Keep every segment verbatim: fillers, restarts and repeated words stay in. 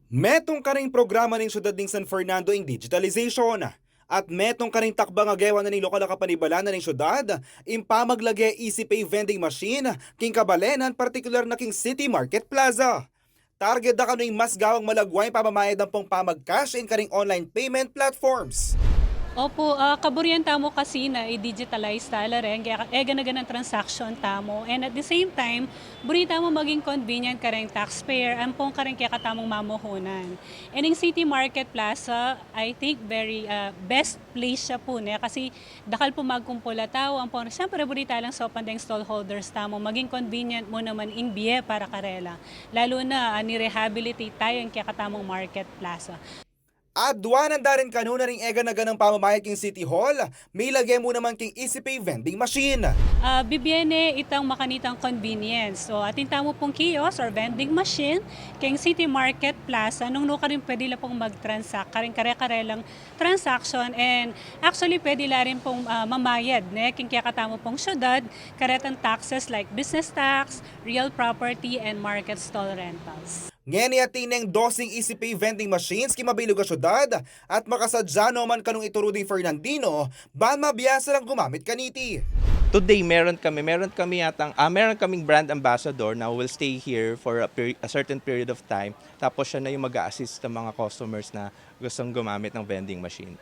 Metung karing programa ning syudad ning San Fernando ing digitalization. At metung karing takbang a gewa na ning lokal a kapanibalanan ning syudad, ing pamaglage Easy Pay vending machine king kabalenan, partikular na king City Market Plaza. Target da kanu ing mas gawang malagwa ing pamamayad ampong pamag-cash in karing online payment platforms. Opo, ah, kaburian tamu kasi na i-digitalize tala rin, kaya e gana-ganang transaction tamu. And at the same time, buri tamu maging convenient karing taxpayer, ampong karing kekatamung mamuhunan. And ing City Market Plaza, I think very, ah, best place siya pu, ne? Kasi dakal pu magkumpul a tau, ampong, siyempre, buri talang saupan deng stallholders tamu, maging convenient mu naman ing bie para karela. Lalu na, ah, ni-rehabilitate taya ing kekatamung Market Plaza. At duanan da rin kanuna ring e gana-ganang pamamayad king City Hall, milage mu naman king Easy Pay vending machine. Ah, bibie ne itang makanitang convenience. So, atin tamu pung kiosk or vending machine king City Market Plaza, nung nukarin pwede la pung mag-transact karing kare-karelang transaction, and actually pwede la rin pung, ah, mamayad, ne, king kekatamu pung syudad, karetang taxes like business tax, real property, and market stall rentals. Ngeni atin neng dosing Easy Pay vending machines king mabilug a syudad, at makasadya no man kanung ituru ding Fernandino, ban mabiasa lang gumamit kaniti. Today, meron kami, meron kami yatang, ah, meron kaming brand ambassador na will stay here for a peri-, a certain period of time. Tapos siya na yung mag-a-assist ng mga customers na gustong gumamit ng vending machine.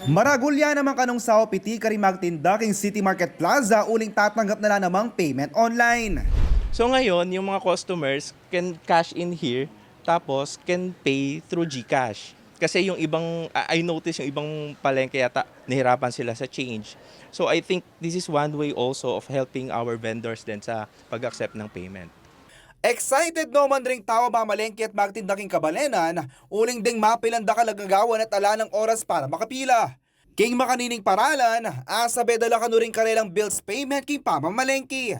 Maragul ya naman kanung saup iti karing magtinda king City Market Plaza uling tatanggap na la namang payment online. So ngayon, yung mga customers can cash in here, tapos can pay through GCash. Kasi yung ibang, I I notice yung ibang palengke yata nahirapan sila sa change. So I think this is one way also of helping our vendors din sa pag-accept ng payment. Excited no man ring tau a mamalengke at magtinda king kabalenan, uling deng mapilan dakal a gagawan at ala nang oras para makapila. King makanining paralan, asabe da la kanu ring karelang bills payment king pamamalengke.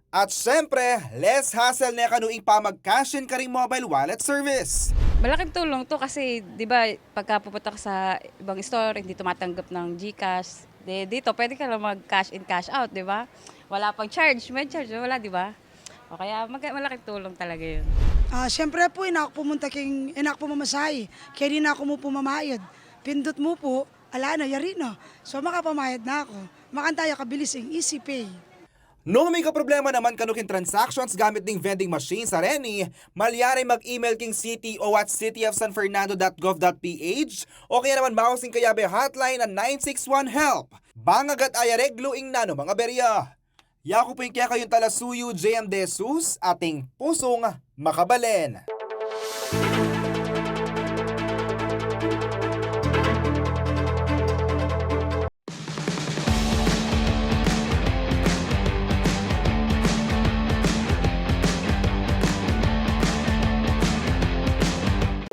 At siyempre, less hassle ne kanu ing pamag-cash in karing mobile wallet service. Malaking tulong 'to kasi, 'di ba, pagka pupunta ka sa ibang store, hindi tumatanggap ng GCash. De, dito, pwede ka lang mag-cash in, cash out, 'di ba? Wala pang charge, may charge, wala, 'di ba? O kaya, mag-, malaking tulong talaga 'yun. Ah, siyempre po, e na ku pumunta king, e na ku pumamasahe. Kaya di na ku mu pumamayad. Pindot mu po, ala na, yari na. So, makapamayad na ku. Makanita ya kabilis ing Easy Pay. Nung mika problema naman kanu king transactions gamit ding vending machines a reni, malyari mag-email king C T O at city of san fernando dot gov dot P H o kaya naman maus ing kayabe hotline a nine six one help. Bang agad ayareglu ing nanumang aberya. Yaku pu ing kekayung talasuyu, J M De Jesus, ating pusung makabalen.